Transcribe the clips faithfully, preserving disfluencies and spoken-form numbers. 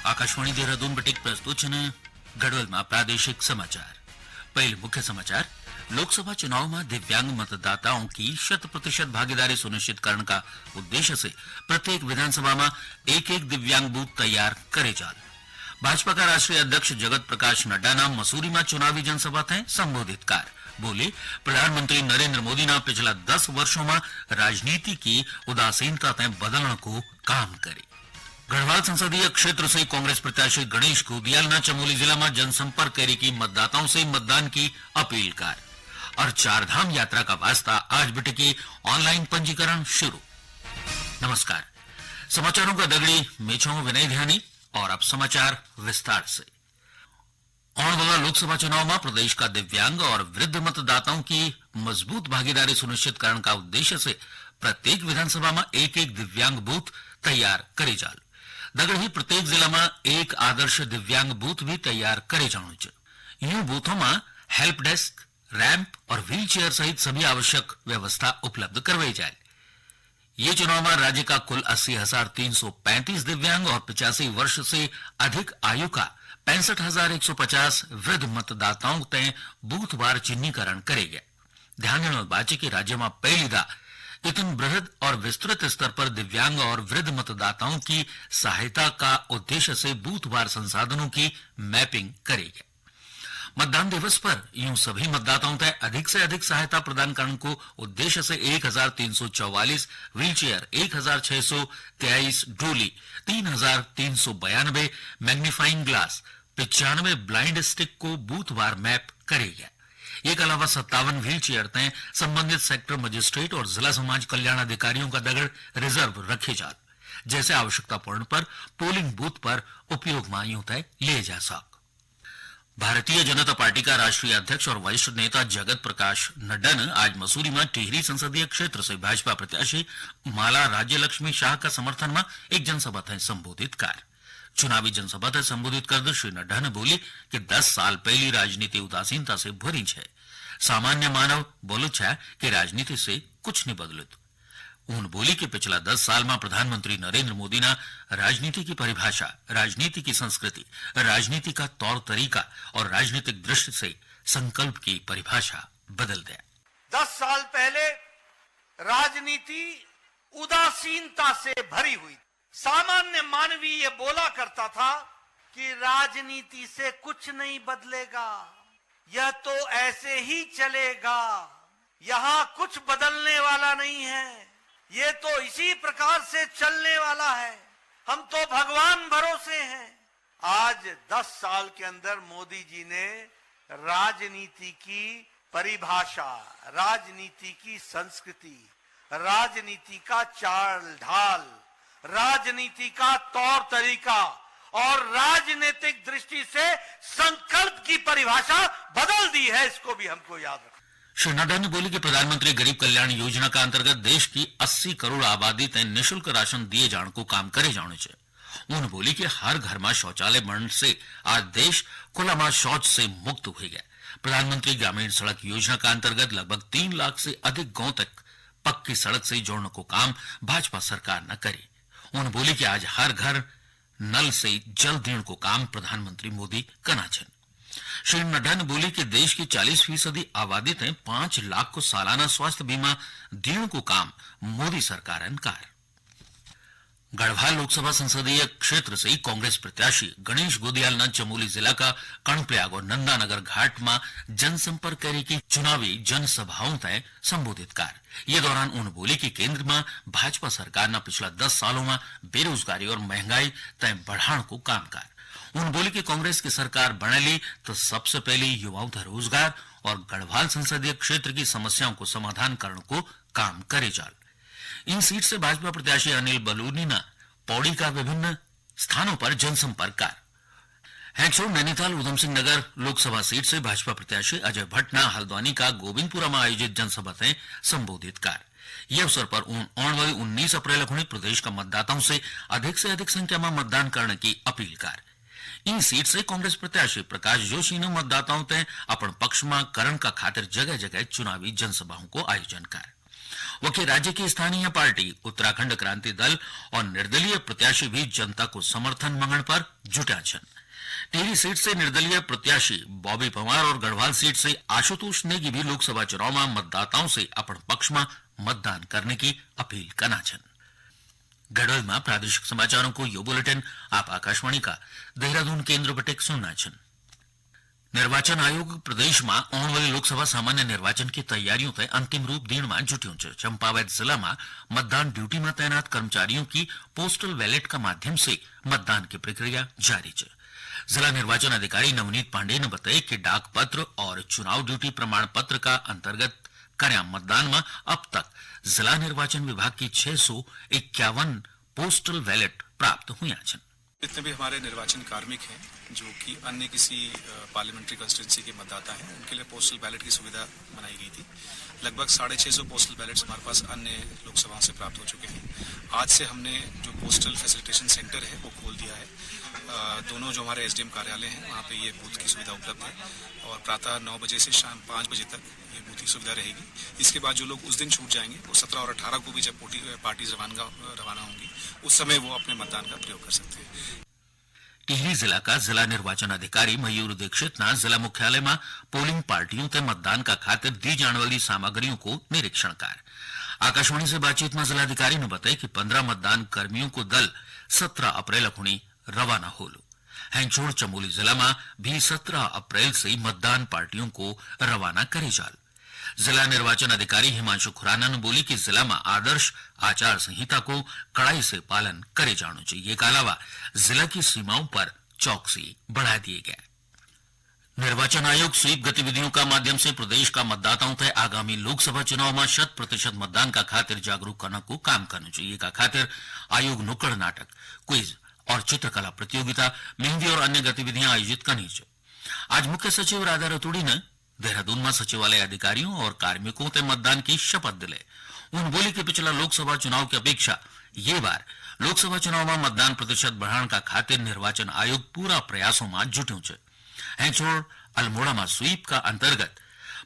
आकाशवाणी देहरादून बटिक प्रस्तुत छन गढ़वाल मा प्रादेशिक समाचार। पहले मुख्य समाचार, लोकसभा चुनाव मा दिव्यांग मतदाताओं की शत प्रतिशत भागीदारी सुनिश्चित करण का उद्देश्य से प्रत्येक विधानसभा मा एक एक दिव्यांग बूथ तैयार करे जाल। भाजपा का राष्ट्रीय अध्यक्ष जगत प्रकाश नड्डा ना मसूरी मा चुनावी जनसभा तै संबोधित कर बोले, प्रधानमंत्री नरेंद्र मोदी ना पिछला दस वर्षों मा राजनीति की उदासीनता तै बदलण को काम करे। गढ़वाल संसदीय क्षेत्र से कांग्रेस प्रत्याशी गणेश गोदियाल ना चमोली जिला मा जनसंपर्क करी की मतदाताओं से मतदान की अपील कर। और चार धाम यात्रा का वास्ता आज बिटे की ऑनलाइन पंजीकरण शुरू। नमस्कार, समाचारों का दगड़ी मैं छूं विनय ध्यानी और अब समाचार विस्तार से। आने वाला लोकसभा चुनाव में प्रदेश का दिव्यांग और वृद्ध मतदाताओं की मजबूत भागीदारी सुनिश्चित करण का उद्देश्य से प्रत्येक विधानसभा में एक एक दिव्यांग बूथ तैयार करे जाल। दगड़ ही प्रत्येक जिला में एक आदर्श दिव्यांग बूथ भी तैयार करे जाणु च। यूं बूथों में हेल्प डेस्क, रैंप और व्हीलचेयर सहित सभी आवश्यक व्यवस्था उपलब्ध करवाई जाए। ये चुनाव में राज्य का कुल अस्सी हजार तीन सौ पैंतीस दिव्यांग और पचासी वर्ष से अधिक आयु का पैंसठ हजार एक सौ पचास वृद्ध मतदाताओं तय बूथवार चिन्हीकरण करे गए। ध्यान देने वाली बात है कि राज्य में पहली दा इतन बृहद और विस्तृत स्तर पर दिव्यांग और वृद्ध मतदाताओं की सहायता का उद्देश्य से बूथवार संसाधनों की मैपिंग करी गई। मतदान दिवस पर यूं सभी मतदाताओं तय अधिक से अधिक सहायता प्रदान करने को उद्देश्य से एक हजार तीन सौ चौवालीस व्हीलचेयर, एक हजार छह सौ तेईस डोली, तीन हजार तीन सौ बयानबे मैग्नीफाइंग ग्लास, पचानवे ब्लाइंड स्टिक को बूथवार मैप करे गया। ये के अलावा सत्तावन व्हीलचेयर तय संबंधित सेक्टर मजिस्ट्रेट और जिला समाज कल्याण अधिकारियों का दगड़ रिजर्व रखे जात, जैसे आवश्यकता पड़ने पर पोलिंग बूथ पर उपयोग में यूं तय ले जा सक। भारतीय जनता पार्टी का राष्ट्रीय अध्यक्ष और वरिष्ठ नेता जगत प्रकाश नड्डा ने आज मसूरी में टिहरी संसदीय क्षेत्र से भाजपा प्रत्याशी माला राज्य लक्ष्मी शाह का समर्थन में एक जनसभा तय संबोधित कर। चुनावी जनसभा तय संबोधित करते श्री नड्डा ने बोली कि दस साल पहली राजनीति उदासीनता से भरी है। सामान्य मानव बोलो छा कि राजनीति से कुछ नहीं बदलत। उन बोली कि पिछला दस साल में प्रधानमंत्री नरेंद्र मोदी ना राजनीति की परिभाषा, राजनीति की संस्कृति, राजनीति का तौर तरीका और राजनीतिक दृष्टि से संकल्प की परिभाषा बदल दिया। दस साल पहले राजनीति उदासीनता से भरी हुई। सामान्य मानवी ये बोला करता था कि राजनीति से कुछ नहीं बदलेगा, यह तो ऐसे ही चलेगा, यहाँ कुछ बदलने वाला नहीं है, ये तो इसी प्रकार से चलने वाला है, हम तो भगवान भरोसे हैं। आज दस साल के अंदर मोदी जी ने राजनीति की परिभाषा, राजनीति की संस्कृति, राजनीति का चाल ढाल, राजनीति का तौर तरीका और राजनीतिक दृष्टि से संकल्प की परिभाषा बदल दी है, इसको भी हमको याद रखना। श्री नड्डा ने बोली कि प्रधानमंत्री गरीब कल्याण योजना का अंतर्गत देश की अस्सी करोड़ आबादी तय निशुल्क राशन दिए जाने को काम करे जाने चाहिए। उन्होंने बोली कि हर घर में शौचालय बनने से आज देश खुला में शौच से मुक्त हो गया। प्रधानमंत्री ग्रामीण सड़क योजना का अंतर्गत लगभग तीन लाख से अधिक गांव तक पक्की सड़क से जोड़ने को काम भाजपा सरकार न करी। उन्होंने बोली कि आज हर घर नल से जल देने को काम प्रधानमंत्री मोदी कना छन। श्री नड्डा ने बोली कि देश की चालीस फीसदी आबादी तय पांच लाख को सालाना स्वास्थ्य बीमा देने को काम मोदी सरकार कार। गढ़वाल लोकसभा संसदीय क्षेत्र से कांग्रेस प्रत्याशी गणेश गोदियाल ने चमोली जिला का कर्णप्रयाग और नंदानगर घाट में जनसंपर्क करी की चुनावी जनसभाओं तय संबोधित कर। ये दौरान उन्होंने बोली कि केंद्र में भाजपा सरकार ने पिछला दस सालों में बेरोजगारी और महंगाई तय बढ़ाने को काम कर। उन्होंने बोली कि कांग्रेस की सरकार बने ली तो सबसे पहले युवाओं तय रोजगार और गढ़वाल संसदीय क्षेत्र की समस्याओं को समाधान करने को काम करे जाल। इन सीट से भाजपा प्रत्याशी अनिल बलूनी ने पौड़ी का विभिन्न स्थानों पर जनसंपर्क कर। हैक्सो नैनीताल उधम सिंह नगर लोकसभा सीट से भाजपा प्रत्याशी अजय भट्ट ने हल्द्वानी का गोविंदपुरा में आयोजित जनसभा तय संबोधित कर। ये अवसर पर उन आने वाली उन्नीस अप्रैल खुणी प्रदेश का मतदाताओं से अधिक से अधिक संख्या में मतदान करने की अपील कर। इन सीट से कांग्रेस प्रत्याशी प्रकाश जोशी ने मतदाताओं तय अपन पक्ष में करण का खातिर जगह जगह चुनावी जनसभाओं को आयोजन कर। वखे राज्य की स्थानीय पार्टी उत्तराखंड क्रांति दल और निर्दलीय प्रत्याशी भी जनता को समर्थन मांगण पर जुट्या छन। टिहरी सीट से निर्दलीय प्रत्याशी बॉबी पंवार और गढ़वाल सीट से आशुतोष नेगी भी लोकसभा चुनाव में मतदाताओं से अपण पक्ष में मतदान करने की अपील करना छन। गढ़वाल में प्रादेशिक समाचारों को यो बुलेटिन आप आकाशवाणी का देहरादून केंद्र बटे सुनना छन। निर्वाचन आयोग प्रदेश में आने वाली लोकसभा सामान्य निर्वाचन की तैयारियों तय अंतिम रूप देण में जुट्यों छ। चंपावत जिला में मतदान ड्यूटी में तैनात कर्मचारियों की पोस्टल बैलेट का माध्यम से मतदान की प्रक्रिया जारी छ। जिला निर्वाचन अधिकारी नवनीत पांडे ने बताया कि डाक पत्र और चुनाव ड्यूटी प्रमाण पत्र का अंतर्गत कर्या मतदान में अब तक जिला निर्वाचन विभाग की छह सौ इक्यावन पोस्टल बैलेट प्राप्त हुई छन। जितने भी हमारे निर्वाचन कार्मिक हैं, जो कि अन्य किसी, अ, पार्लियामेंट्री कॉन्स्टिट्यूंसी के मतदाता हैं, उनके लिए पोस्टल बैलेट की सुविधा बनाई गई थी। लगभग साढ़े छः सौ पोस्टल बैलेट्स हमारे पास अन्य लोकसभाओं से प्राप्त हो चुके हैं। आज से हमने जो पोस्टल फैसिलिटेशन सेंटर है, वो खोल दिया है। अ, दोनों जो हमारे एसडीएम कार्यालय हैं, वहाँ पे ये बूथ की सुविधा उपलब्ध है और प्रातः नौ बजे से शाम पाँच बजे तक ये बूथ की सुविधा रहेगी। इसके बाद जो लोग उस दिन छूट जाएंगे, वो सत्रह और अठारह को भी जब पोटी-, पार्टीज रवानगा-, रवाना होंगी, उस समय वो अपने मतदान का प्रयोग कर सकते हैं। टिहरी जिला का जिला निर्वाचन अधिकारी मयूर दीक्षित ने जिला मुख्यालय में पोलिंग पार्टियों ते मतदान का खातिर दी जाने वाली सामग्रियों को निरीक्षण कर। आकाशवाणी से बातचीत में जिलाधिकारी ने बताया कि पन्द्रह मतदान कर्मियों को दल सत्रह अप्रैल खुणी रवाना होलो। हैंचोड़ चमोली जिला में भी सत्रह अप्रैल से ही मतदान पार्टियों को रवाना करे जाल। जिला निर्वाचन अधिकारी हिमांशु खुराना ने बोली कि जिला में आदर्श आचार संहिता को कड़ाई से पालन करे जाणो चाहिए। इका अलावा जिला की सीमाओं पर चौकसी बढ़ा दिए गए। निर्वाचन आयोग स्वीप गतिविधियों का माध्यम से प्रदेश का मतदाताओं तय आगामी लोकसभा चुनाव में शत प्रतिशत मतदान का खातिर जागरूक करने को काम करना चाहिए। इका खातिर आयोग नुक्कड़ नाटक, क्विज और चित्रकला प्रतियोगिता, मेहंदी और अन्य गतिविधियां आयोजित करनी चाहिए। आज मुख्य सचिव राधा रतूड़ी ने देहरादून में सचिवालय अधिकारियों और कार्मिकों ते मतदान की शपथ दिले। उन्होंने बोली कि पिछला लोकसभा चुनाव की अपेक्षा ये बार लोकसभा चुनाव में मतदान प्रतिशत बढ़ाने का खातिर निर्वाचन आयोग पूरा प्रयासों में जुट्यों च। हैंचोड़ अल्मोड़ा में स्वीप का अंतर्गत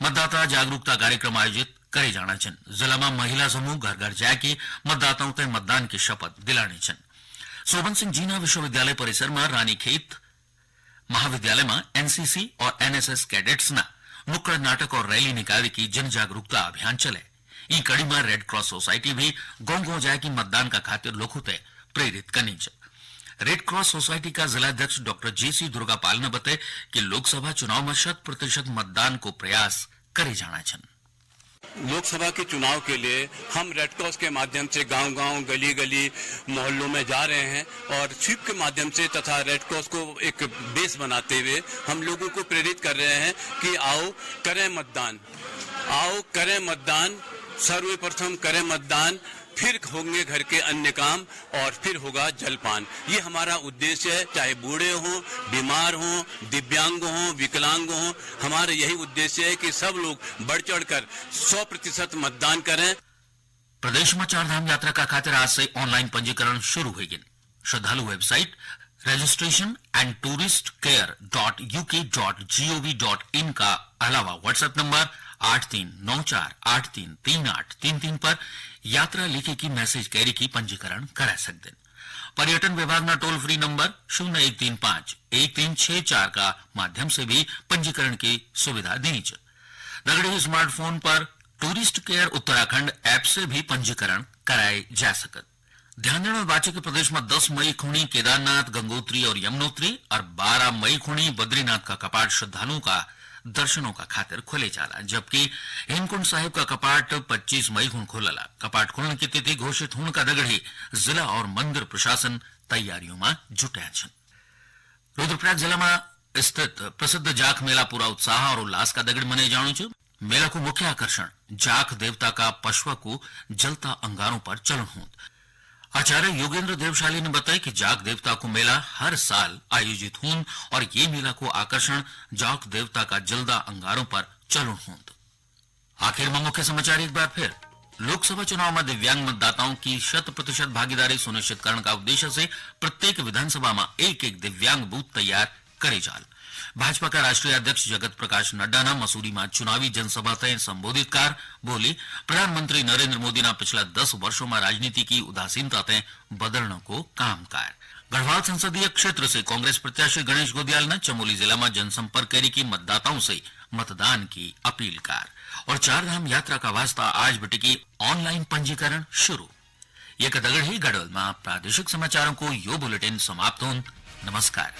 मतदाता जागरूकता कार्यक्रम आयोजित करे जाना छन। जिला में महिला समूह घर घर जाके मतदाताओं ते मतदान की शपथ दिलाने छन। सोबन सिंह जीना विश्वविद्यालय परिसर में रानीखेत महाविद्यालय में एनसीसी और एनएसएस कैडेट्स ना नुक्कड़ नाटक और रैली निकाली की जन जागरूकता अभियान चले। ई कड़ी में रेड क्रॉस सोसाइटी भी गांव गांव जाए की मतदान का खातिर लोगों ते प्रेरित करनी च। रेड क्रॉस सोसाइटी का जिला अध्यक्ष डॉक्टर जेसी दुर्गापाल ने बताया कि लोकसभा चुनाव में शत प्रतिशत मतदान को प्रयास करे जाना छन। लोकसभा के चुनाव के लिए हम रेड क्रॉस के माध्यम से गांव-गांव, गली-गली, मोहल्लों में जा रहे हैं और स्वीप के माध्यम से तथा रेड क्रॉस को एक बेस बनाते हुए हम लोगों को प्रेरित कर रहे हैं कि आओ करें मतदान, आओ करें मतदान, सर्वप्रथम करें मतदान, फिर होंगे घर के अन्य काम और फिर होगा जलपान। ये हमारा उद्देश्य है, चाहे बूढ़े हों, बीमार हों, दिव्यांग हों, विकलांग हों, हमारा यही उद्देश्य है कि सब लोग बढ़ चढ़कर सौ प्रतिशत मतदान करें। प्रदेश में चार धाम यात्रा का खातिर आज से ऑनलाइन पंजीकरण शुरू हुई। श्रद्धालु website registration and tourist care dot U K dot G O V dot in का अलावा WhatsApp नंबर आठ तीन नौ चार आठ तीन तीन आठ तीन तीन पर यात्रा लिखे की मैसेज कैरी की पंजीकरण करा सकते हैं। पर्यटन विभाग ना टोल फ्री नंबर शून्य एक तीन पाँच एक तीन छह चार का माध्यम से भी पंजीकरण की सुविधा दी च। दगड़े स्मार्टफोन पर टूरिस्ट केयर उत्तराखंड ऐप से भी पंजीकरण कराए जा सकत। ध्यान देना बाचे कि प्रदेश में दस मई खुणी केदारनाथ, गंगोत्री और यमुनोत्री और बारह मई खुणी बद्रीनाथ का कपाट श्रद्धालुओं का दर्शनों का खातिर खुले जाला, जबकि हेमकुंड साहिब का कपाट पच्चीस मई खुण खुलला। कपाट खुलने की तिथि घोषित होने का दगड़ी जिला और मंदिर प्रशासन तैयारियों में जुटे छन। रुद्रप्रयाग जिला में स्थित प्रसिद्ध जाख मेला पूरा उत्साह और उल्लास का दगड़ मने जाणो च। मेला को मुख्य आकर्षण जाख देवता का पशुआ को जलता अंगारों पर चलन होंद। आचार्य योगेंद्र देवशाली ने बताया कि जाख देवता को मेला हर साल आयोजित होंद और ये मेला को आकर्षण जाख देवता का जलदा अंगारों पर चलन होंद। आखिर में मुख्य समाचार एक बार फिर। लोकसभा चुनाव में दिव्यांग मतदाताओं की शत प्रतिशत भागीदारी सुनिश्चित करने का उद्देश्य से प्रत्येक विधानसभा में एक एक दिव्यांग बूथ तैयार करे जाल। भाजपा का राष्ट्रीय अध्यक्ष जगत प्रकाश नड्डा ना मसूरी मा चुनावी जनसभा ते संबोधित कार बोली, प्रधानमंत्री नरेंद्र मोदी ना पिछला दस वर्षों मा राजनीति की उदासीनता ते बदलने को काम कार। गढ़वाल संसदीय क्षेत्र से कांग्रेस प्रत्याशी गणेश गोदियाल ने चमोली जिला में जनसंपर्क करी की मतदाताओं से मतदान की अपील कार। और चार धाम यात्रा का वास्ता आज बटे की ऑनलाइन पंजीकरण शुरू। ये कदगढ़ ही गढ़वाल में प्रादेशिक समाचारों को यो बुलेटिन समाप्त होन। नमस्कार।